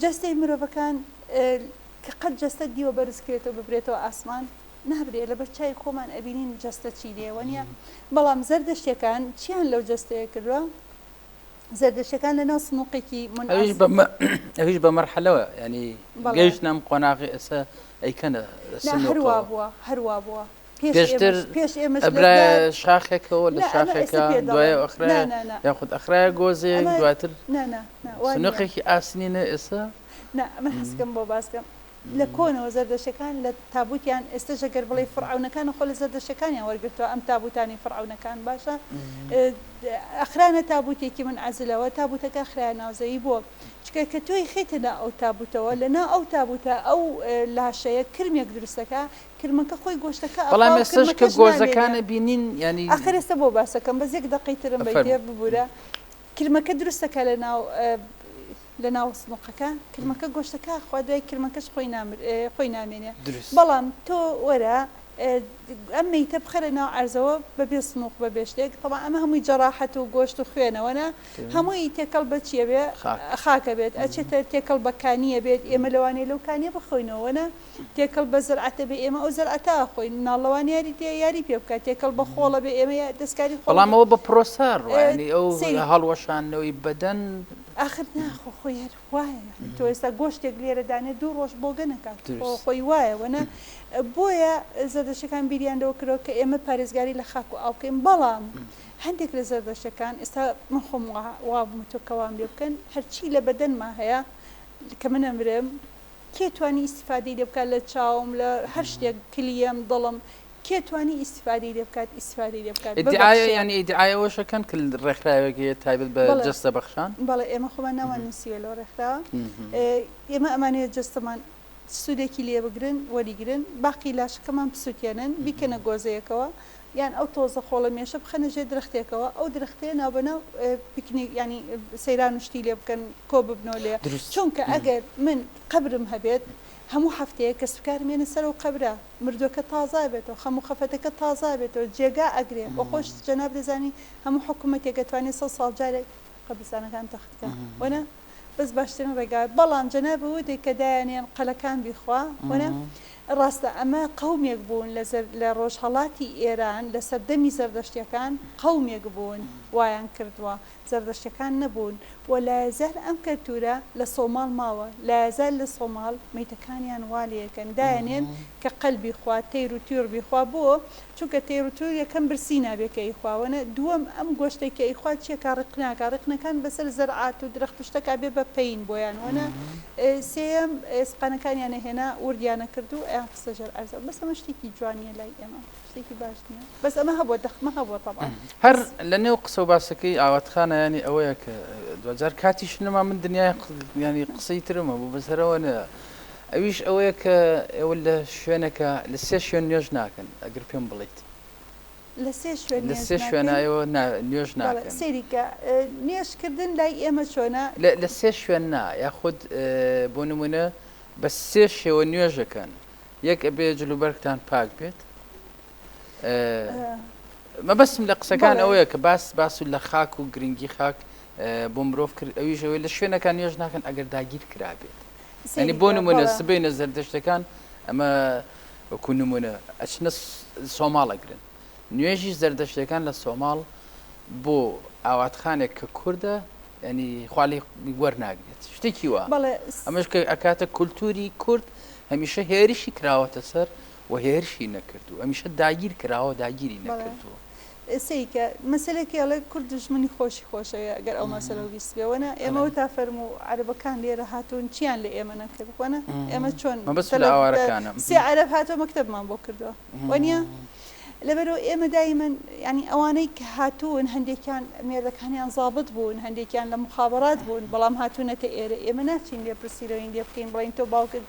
جەستەی مرۆڤەکان کە قەت جەستە دیوە بەرز کرێتەوە ببرێتەوە ئاسمان نابرێ لەبەر چای خۆمان ئەبینین جەستە چی لێوە نییە بەڵام زەردەشتەکان چیان لەو جەستەیە کردووە زەردەشتەکان لەناو سنوقێکی ئەویش بە ئەویش بە مەرحەلەوە ینی گەیشتنە ئەم قۆناغی ئێستا ئەیکەنە هەروا بووە هەروا بووە پێشتر ئەبرایە شاخێکەوە لە شاخێکە دوای ئەخرایە یاخود ئەخرایە گۆزێک دواتر سنوقێکی ئاسنینە ئێستا نا من حەزکەم بۆ باسکەم لە کۆنەوە زەردەشتەکان لە تابوتیان ئێستەش ئەگەر بڵێی فڕعەونەکان خۆ لە زەردەشتەکانیان وەرگرتووە ئەم تابوتانەی فڕعەونەکان باشە ئەخرانە تابوتێکی منعەزلەوە تابوتەکە ئەخرایە ناو زەوی بۆ چکە کە تۆی خەیتە ناو ئەو تابوتەوە لە ناو ئەو تابوتە ئەو لاشەیە کرمێک دروستەکە کرمەکە خۆی گۆشتەکە ئەخوا بەڵام ئێستەش کە کرمەکەش نامێنێ گۆزەکانە بینین یانی ئاخر ئێستا بۆ باسەکەم بەس یەک دەقەی ترم بەیتێ فەرموو ببورە کرمەکە دروستەکە لە ناو لە ناو سنوقەکە کرمەکە گۆشتەکە ئەخوا دوای کرمەکەش خۆی نامر خۆی نامێنێ دروست. بەڵام تۆ وەرە ئەم مەیتە بخەرە ناو عەرزەوە بەبێ سنوق بەبێ شتێک تەبعەن ئەمە هەمووی جەراحەت و گۆشت و خوێنەوە نا هەمووی تێکەڵ بە چیە بێ خاک. خاکە بێت ئەچێتە تێکەڵ بە کانیە بێت ئێمە لەوانەیە لەو کانیە بخۆینەوە نا تێکەڵ بە زەرعەتە بێ ئێمە ئەو زەرعەتە ئەخۆین مناڵ لەوانەیە یاری تێ یاری پێ بکات تێکەڵ بە خۆڵە بێ ئێمە دەستکاری خۆڵ بەڵام ئەوە بە پرۆسە ڕوا یانی ئەو سەیری هەڵوەشاندنەوەی بەدەن. ئاخر نا خۆ خۆی هەر وایە یانی تۆ ئێستا گۆشتێک لێرە دانێ دوو ڕۆژ بۆگەن ئەکات خۆ خۆی وایە وەنە بۆیە زەردەشتەکان بیریان لەوە کردەوە کە ئێمە پارێزگاری لە خاک و ئاو بکەین بەڵام هەندێک لە زەردەشتەکان ئێستا من خۆم وا بووم تۆ کە وام لێ بکەن هەرچی لە بەدەنما هەیە کە من ئەمرم کێ توانی ئیستیفادەی لێ بکات لە چاوم لە هەر شتێک کلیەم دڵم کێ توانی ئیستیفادەی لێ بکات ئیستیفادەی لێ بکات ئیدعای ببەخشێ. یانی ئیدعای ئەوەش ئەکەن کە ڕێکخراوێک هەیە تایبەت بە بەڵێ جەستە بەخشان؟ بەڵێ ئێمە خۆمان ناومان نووسیوە لەو ڕێکخراوە ئێمە ئەمانەوێت جەستەمان سوودێکی لێ بگرن وەریگرن باقی لاشەکەمان بسووتێنن بیکەنە گۆزەیەکەوە یان ئەو تۆزە خۆڵە مێشە بخەنە ژێر درەختێکەوە ئەو درەختەیە ناوبەناو پیکنیک یانی سەیران و شتی لێ بکەن کۆ ببنەوە لێ دروست چونکە ئەگەر من قەبرم هەبێت هەموو هەفتەیەک کەسوکارم یەنە سەر ئەو قەبرە مردوەکە تازە ئەبێتەوە خەم و خەفەتەکە تازە ئەبێتەوە جێگا ئەگرێ وە خۆش جەناب دەزانی هەموو حکومەتێک ئەتوانێ سەد ساڵ جارێک قەبرستانەکان تەخت کە وەنە بەس باشترین ڕێگا بەڵام جەناب وتت کە دایانێن قەلەکان بیخوا وەنە ڕاستە ئەمە قەومێک بوون لە زەر لە ڕۆژهەڵاتی ئێران لە سەردەمی زەردەشتیەکان قەومێک بوون وایان کردووە زەردەشتەکان نەبوون و لایەزال ئەم کەلتورە لە سۆماڵ ماوە لایەزال لە سۆماڵ مەیتەکانیان وا لێکەن دایەنێن کە قەل بیخوا تەیر و تویڕ بیخوا بۆ چونکە تەیر و تویر یەکەم برسی نابێ کە ئەیخوا وەنە دووەم ئەم گۆشتەی کە ئەیخوا چیەکا ڕیقناکا ڕیقنەکان بەسەر زەرعات و درەخت و شتەکا بێ بە پەین بۆیان وەنە سێیەم ئێسقانەکانیان ئەهێنا وردیان ئەکرد و ئەیان خستە ژێر عەرزەوە بەس ئەمە شتێکی جوان نیە لای ئێمە. شتێکی باش نییە بەس ئەمە هەبووە دەخمە هەبووە تەبعەن. هەر لە نێو قسە و باسەکەی ئاوات خانە یانی ئەوەیە کە دواجار کاتیش نەما من دنیای ینی قسەی ترم هەبوو بەس هەرەوە نە ئەویش ئەوەیە کە ئێوە لە شوێنەکە لە سێ شوێن نوێژ ناکەن ئەگەر پێم بڵیت لە سێ شوێن لە سێ شوێنە ئێوە نوێژ ناکەن سەیری کە نوێژکردن لای ئێمە چۆنە لە سێ شوێن نا یاخود بۆ نمونە بە سێ شێوە نوێژەکەن یەک ئەبێ جلوبەرگتان پاک بێت مەبەستم لە قسەکان ئەوەیە کە باس باس و لە خاک و گرنگی خاک بۆ مرۆڤ کرد ئەویش ئەوەی لە شوێنەکان نوێژ ناکەن ئەگەر داگیر کرابێت ینی بۆ نمونە سبەینە زەردەشتەکان ئەمە وەکو نمونە ئەچنە سۆماڵ ئەگرن نوێژی زەردەشتەکان لە سۆماڵ بۆ ئاواتخانێک کە کوردە یانی خوا لێی وەرناگرێت شتێکی وا بەڵێ. ئەمەش کە ئەکاتە کولتوری کورد هەمیشە هێرشی کراوەتە سەر و هێرشی نەکردوو هەمیشە داگیر کراوە داگیری بەڵێ نەکردووە. سەیکە مەسەلەکەی ئەڵێ کورد دوژمنی خۆشی خۆشەوێ ئەگەر ئەو مەسەلەو بیستبێ وەنە ئێمە وتا فەرموو عەرەبەکان لێرە هاتوون چیان لە ئێمە نەکرد وەنە ئێمە چۆن مەبەست لە تەلەف ئاوارەکانە. سێ عەرەب هاتووە مەکتەبمان بۆ کردووە وەنیە؟ لەبەرئەوە ئێمە دایمەن یانی ئەوانەی کە هاتوون هەندێکیان مێردەکانیان زابت بوون هەندێکیان لە مخابرات بوون بەڵام هاتوونەتە ئێرە ئێمە ناچین لێپرسیرەوەین لێ بکەین بڵێین تۆ باوکت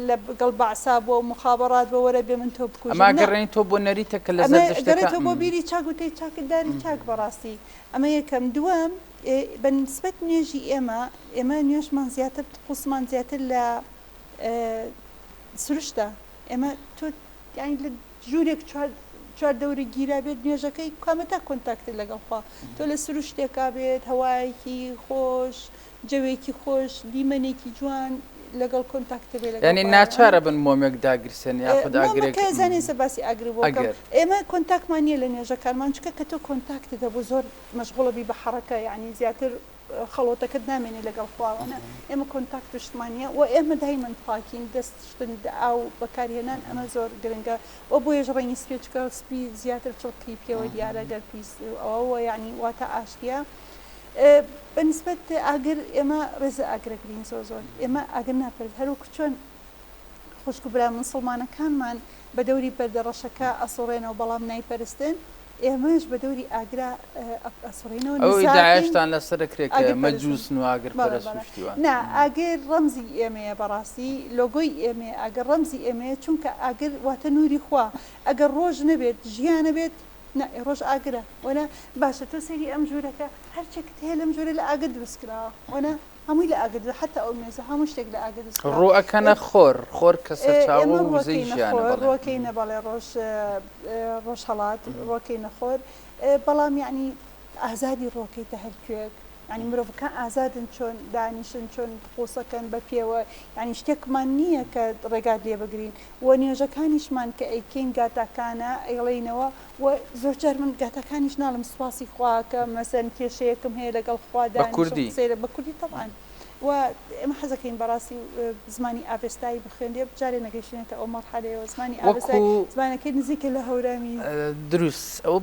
لە گەڵ بەعسا بووە و مخابرات بووە وەرە بێ من تۆ بکوژم ئەمە نا گەڕێنیتەوە بۆ نەریتە کە لە ئەمە زەردەشتەکە گەڕێتەوە بۆ بیری چاک وتەی چاکت داری چاک بەڕاستی ئەمە یەکەم دووەم بە نسبەت نوێژی ئێمە ئێمە نوێژمان زیاتر طقوسمان زیاتر لە سروشتە ئێمە تۆ یانی لە ژوورێک چوار دەوری گیرا بێت نوێژەکەی کامەتا کۆنتاکتت لەگەڵ خوا تۆ لە سروشتێکا بێت هەوایەکی خۆش جەوێکی خۆش دیمەنێکی جوان لەگەڵ کۆنتاکتە بێ لەگەڵ یانی خوا ناچارە بن مۆمێک داگیرسێن یاخود ئاگرێک مۆمەکە زانێ سە باسی ئاگر بۆ بکەم ئەگەر. ئێمە کۆنتاکمان نییە لە نوێژەکانمان چونکە کە تۆ کۆنتاکتت هەبوو زۆر مەشغوڵە بی بە حەڕەکە یانی زیاتر خەڵۆتەکەت نامێنێ لەگەڵ خواوە نا ئێمە کۆنتاکت و شتمان نیە وە ئێمە دایمەن پاکین دەست شتن ئاو بەکارهێنان ئەمە زۆر گرنگە وە بۆیەش ڕەنگی سپیە چونکە سپی زیاتر چڵکی پێوە دیارە گەر پیس ئەوە وە یعنی واتە ئاشتیە بە نسبەت ئاگر ئێمە ڕێز لە ئاگرە گرین زۆر زۆر ئێمە ئاگر ناپەرست هەروەکو چۆن خوشک و برا موسڵمانەکانمان بە دەوری پەردە ڕەشەکە ئەسوڕێنەوە بەڵام نایپەرستن، ئێمەش بە دەوری ئاگرا ئەسوڕێینەوە ئەو نزا ئەکەین ئیدعایەشتان لەسەر ئەکرێ کە ئاگر پەرستن. مەجووسن و ئاگر بەڵێ پەرست و بەڵێ شتی وا. نا ئاگر ڕەمزی ئێمەیە بەڕاستی لۆگۆی ئێمەیە ئاگر ڕەمزی ئێمەیە چونکە ئاگر واتە نووری خوا ئەگەر ڕۆژ نەبێت ژیان نەبێت نا ئێ ڕۆژ ئاگرە وەنا باشە تۆ سەیری ئەم ژوورەکە هەرچێکت هەیە لەم ژوورە لە ئاگر دروست کراوە وەنا هەمووی لە ئاگر دروست حەتا ئەو مێزە هەموو شتێک لە ئاگر دروست کراوە ڕوو ئەکەنە خۆر، خۆر کە سەرچاوە ئێمە و وزەی ڕووەکەینە ژیانە خۆر، بەڵێ. ڕووەکەینە بەڵێ ڕۆژ ڕۆژهەڵات ڕووەکەینە خۆر بەڵام یەعنی ئازادی ڕووەکەیتە هەر کوێک. یانی مرۆڤەکان ئازادن چۆن دانیشن چۆن قوسەکەن بە پێوە یانی شتێکمان نییە کە ڕێگات لێ بگرین و نوێژەکانیشمان کە ئەیکەین گاتاکانە ئەیڵێینەوە و زۆر جار من گاتاکانیش ناڵێم سوپاسی خوا کە مەسەن کێشەیەکم هەیە لەگەڵ خوا بە دانیشم کوردی؟ قسەی بە کوردی تەبعەن و ئێمە حەزەکەین بەڕاستی زمانی ئاڤێستایی بخوێندرێ جارێ نەگەیشتینەتە ئەو مەرحەلەیەوە زمانی وەکو ئاڤێستایی زمانەکەی نزیکە لە هەورامی. دروست ئەوە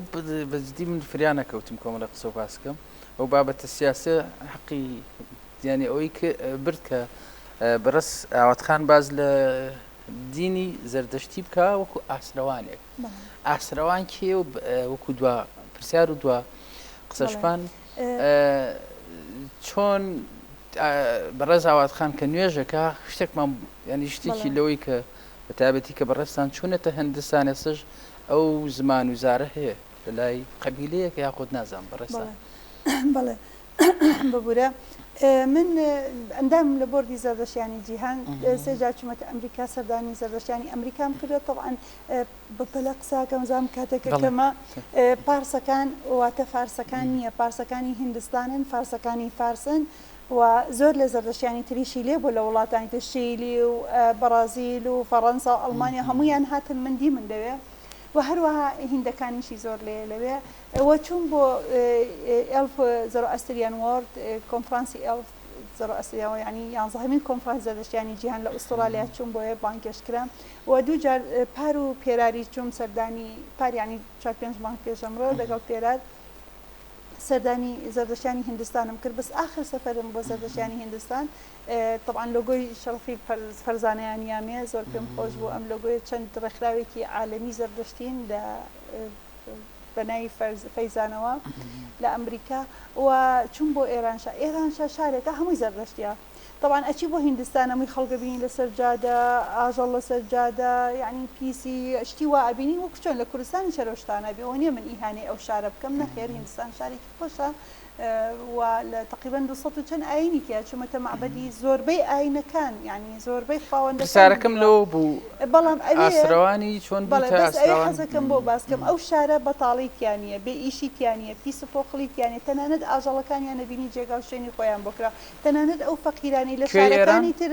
بە جدی من فریا نەکەوتم کۆمەڵێ قسە و باس کەم ئەو بابەتە سیاسیە حەقی یانی ئەوەی برد کە بەڕێز ئاوات خان باس لە دینی زەردەشتی بکا وەکو ئاسرەوانێک ئاسرەوان کێ و وەکو دوا پرسیار و دوا قسەشمان چۆن بەڕێز ئاوات خان کە نوێژەکە شتێکمان ینی شتێکی لەوەی کە بە تایبەتی کە بەڕێزتان چوونەتە هندستان ئێستش ئەو زمان و زارە هەیە لە لای قەبیلەیەک یاخود نازانم بەڕێزتان. بەڵێ ببورە من ئەندامم لە بۆردی زەردەشتیانی جیهان سێ جار چوومەتە ئەمریکا سەردانی زەردەشتیانی ئەمریکام کردووە تەبعەن بە پەلە قساکەم زام کاتێکە کەمە پارسەکان واتە فارسەکان نییە پارسەکانی هندستانن فارسەکانی فارسن و زۆر لە زەردەشتیانی تریشی لێ بوو لە وڵاتانی تر شیلی و بەڕازیل و فەڕەنسا و ئەڵمانیا هەموویان هاتن من دیمن لەوێ و هەروەها هیندەکانیشی زۆر لێ لەوێ و چووم بۆ ئێلف Zoroastrian World کۆنفرانسی ئێلف Zoroastrian یانی یانزەهەمین کۆنفرانس زەردەشتیانی جیهان لە ئوسترالیا چووم بۆیە بانگهێشت کرام و دوو جار پار و پێراری چووم سەردانی پار یانی چوار پێنج مانگ پێش ئەمڕۆ لەگەڵ پێرار سەردانی زەردەشتیانی هیندستانم کرد بەس ئاخر سەفەرم بۆ زەردەشتیانی هیندستان تەبعەن لۆگۆی شەڕەفی فەرزانەیان یامێ زۆر پێم خۆش بوو ئەم لۆگۆیە چەند ڕێکخراوێکی عالەمی زەردەشتین لە بە ناوی فەیزانەوە لە ئەمریکا و چوون بۆ ئێرانشا ئێرانشا شارێکە هەمووی زەردەشتیە تەبعەن ئەچی بۆ هیندستان هەمووی خەڵک ئەبینی لەسەر جادە ئاژەڵ لەسەر جادە یەعنی پیسی شتی وا ئەبینی وەکو چۆن لە کوردستانیش هەر ئەو شتانە ئەبینی ئەوە نیە من ئیهانەی ئەو شارە بکەم نەخێر هیندستان شارێکی خۆشە و لە تەقریبەن 200 و چەند ئاینی تیا چوومەتە مەعبەدی زۆربەی ئاینەکان یعنی زۆربەی خواوەندەکانم پرسیارەکەم دیوە لەوە بوو بەڵام ئەوێ ئاسرەوانی چۆن بەڵێ بوویتە بەس ئەوێ ئاسرەوان؟ حەزەکەم بۆ باس کەم ئەو شارە بەتاڵی تیا نییە بێ ئیشی تیا نییە پیس و پۆخڵی تیا نییە تەنانەت ئاژەڵەکانیان ئەبینی جێگا و شوێنی خۆیان بۆ کراوە تەنانەت ئەو فەقیرانەی لە کوێی ئێران؟ شارەکانی تر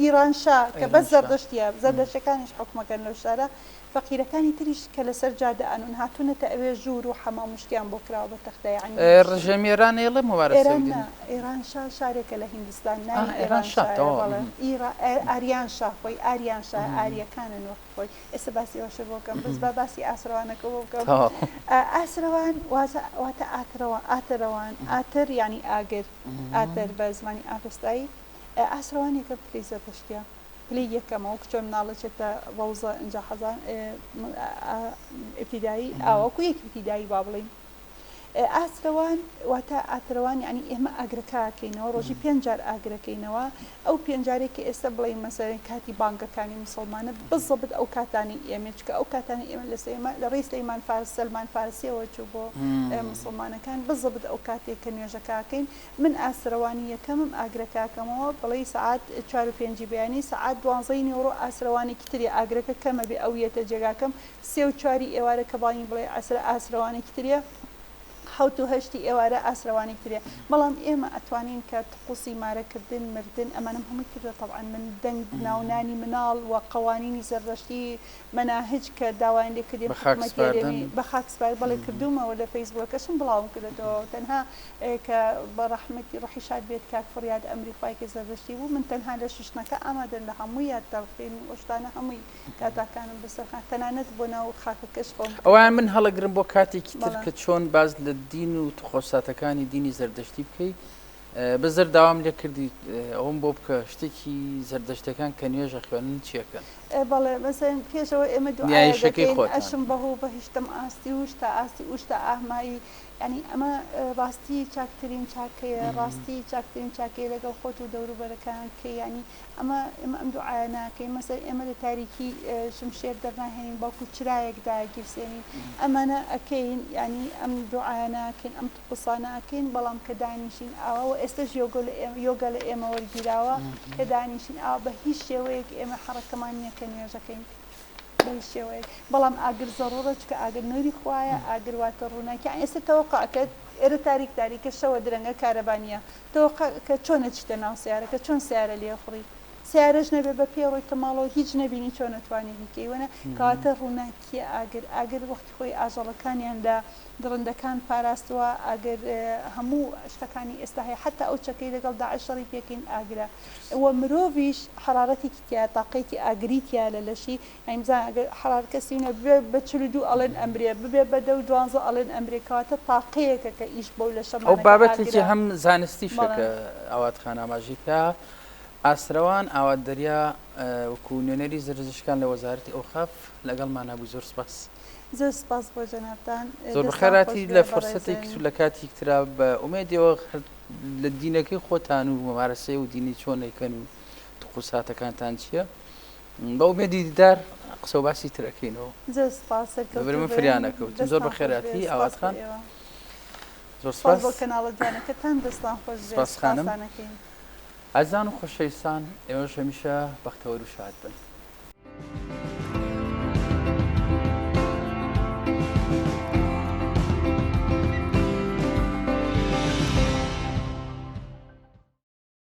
ئیرانشا کە بەس ئیرانشا. زەردەشتیە زەردەشتەکانیش حوکمەکەن لەو شارە فەقیرەکانی تریش کە لەسەر جادە ئەنون هاتونەتە ئەوێ ژوور و حەمام و شتیان بۆ کراوە بە تەختە یەعنی ڕژێمی ئێران ئەیڵێ مبارە ئێران سەویدن. نا ئێرانشا شارێکە لە هیندستان ئا ناوی ئێرانشا ئێرانشایە تەواو. بەڵێ ئیرا ئاریانشا خۆی ئاریانشا ئاریەکانن وەخت خۆی ئێستا باسی ئەوەشت بۆ بکەم بەس با باسی ئاسرەوانەکە بۆ بکەم تەواو. ئاسرەوان واتە واتە ئاترەوان ئاتەرەوان ئاتەر یانی ئاگر ئاتەر بە زمانی ئاڤێستایی ئاسرەوان یەکەم پلەی زەردەشتیە پلەی یەکەمە وەکو چۆن مناڵ ئەچێتە ڕەوزە ئینجا حەزان ئیبتیدایی ئاوا وەکو یەک ئیبتیدایی با بڵێین ئاسرەوان واتە ئاترەوان یعنی ئێمە ئاگرەکە ئەکەینەوە ڕۆژی پێنج جار ئاگرەکەینەوە ئەو پێنج جارێک کە ئێستا بڵێین مەسەلەن کاتی بانگەکانی موسڵمانە بزەبت ئەو کاتانەی ئێمە چونکە ئەو کاتانەی ئێمە لە سەیما لە ڕێی سلەیمان فارس سەلمان فارسیەوە چوو بۆ موسڵمانەکان بزەبت ئەو کاتێک کە نوێژەکە ئەکەین من ئاسرەوانی یەکەمم ئاگرەکە ئەکەمەوە بڵێی سەعات چوار و پێنجی بەیانی سەعات دوانزەی نیوەڕۆ ئاسرەوانێکی تری ئاگرەکە کەمە بێ ئەو یەتە جێگاکەم سێ و چواری ئێوارە کە بانگی بڵێ عەسرە ئاسرەوانێکی تریە حەوت و هەشتی ئێوارە ئاسرەوانێکی تریە بەڵام ئێمە ئەتوانین کە تقوسی مارەکردن مردن ئەمانەم هەمووی کردوە تەبعەن من دەنگ ناونانی مناڵ و قەوانینی زەردەشتی مەناهج کە داوایان لێ کردیم بە خاک حکومەتی سپاردن. هەرێمی بە خاک سپار بەڵێ کردوومە و لە فەیسبووکەشم بڵاوم کردۆتەوە تەنها کە بە ڕەحمەتی ڕۆحی شاد بێت کاک فڕیاد ئەمری خوای کە زەردەشتی بوو من تەنها لە شوشتنەکە ئامادەم لە هەموویا تەلقین و شتانە هەمووی گاتاکانم بەسەر خاک تەنانەت بۆ ناو خاکەکەش خۆم کردووە. ئەوەیان من هەڵەگرم بۆ کاتێکی تر بەڵێ. کە چۆن باس لە دین و تخۆساتەکانی دینی زەردەشتی بکەی بەس زەر داوام لێ کردی ئەوەم بۆ بکە شتێکی زەردەشتەکان کە نوێژ ئەخوێنن چی ئەکەن؟ بەڵێ مەسەلەن پێش ئەوە ئێمە دوعایەک نیایشەکەی ئەکەین خۆتان. ئەشم بەهو بەهشتم ئاستی وشتا ئاستی ئوشتا ئاهمایی یانی ئەمە ڕاستی چاکترین چاکەیە ڕاستی چاکترین چاکەیە لەگەڵ خۆت و دەوروبەرەکان کە یانی ئەمە ئێمە ئەم دوعایە ناکەین مەسەلەن ئێمە لە تاریکی شمشێر دەرناهێنین بەڵکو چرایەک داگیرسێنین ئەمانە ئەکەین یانی ئەم دوعایە ناکەین ئەم تقوسانە ئەکەین بەڵام کە دانیشین ئاوا و ئێستەش یۆگۆ لە ئێمە یۆگا لە ئێمە وەرگیراوە کە دانیشین ئاوا بە هیچ شێوەیەک ئێمە حەڕەکەمان نییە کە نوێژەکەین بە هیچ شێوەیەک بەڵام ئاگر زەڕوڕە چونکە ئاگر نوری خوایە ئاگر واتە ڕووناکی یانی ئێستا تەوەقع ئەکەت. ئێرە تاریک تاریکە شەوە درەنگە کارەبا نییە تەوەقع کە چۆن ئەچیتە ناو سەیارەکە چۆن سەیارە لێ ئەخوڕی سەیارەش نەبێ بە پێ ڕۆیتە ماڵەوە هیچ نەبینی چۆن ئەتوانی بیکەی وەنە کەواتە ڕووناکیە ئاگر ئاگر وەختی خۆی ئاژەڵەکانیان لە دڕندەکان پاراستوە ئاگر هەموو شتەکانی ئێستا هەیە حەتا ئەو چەکەی لەگەڵ داعش شەڕی پێکەین ئاگرە و مرۆڤیش حەڕاڕەتێکی تیا تاقەیەکی ئاگری تیا لە لەشی یانی بزانە ئەگەر حەرارەت کەسی ونە ببێ بە 42 ئەڵێن ئەمرێ ببێ بە دە و دوانزە ئەڵێن ئەمرێ کەواتە تاقەیەکە کە ئیش بەو ئەو لەشەمانەکە بابەتێکی ئاگرە هەم زانستیشە بەڵێ کە ئاوات خان ئاماژەی پێ ئاسرەوان ئاوات دەریا وەکوو نوێنەری زرزشکان لە وەزارەتی ئەوقاف لەگەڵمانا بوو زۆر سپاس. زۆر سپاس بۆ جەنابتان زۆر دەستان بەخێرهاتی خۆش بێ لە فرسەتێک بەڕێزن. و لە کاتیک ترا بە ئومێدیەوە هەر لە دینەکەی خۆتان و ممارەسەی و دینی چۆن ئەیکەن و طقوساتەکانتان چییە بە ئومێدی دیدار قسە و باسی تر ئەکەینەوە. زۆر سپاس لەبەر سەرکەوتوو من بن فریا نەکەوتم زۆر دەستان خۆش بێ بەخێرهاتی سپاس ئاوات بۆ خان ئێوە. زۆر سپاس سپاس. بۆ کەناڵە جوانەکەتان دەستان خۆش بێ سپاس خانم. سپاستان ئەکەین. ئازیزان و خۆشەویستان ئێوەش هەمیشە بەختەوەر و شاد بن.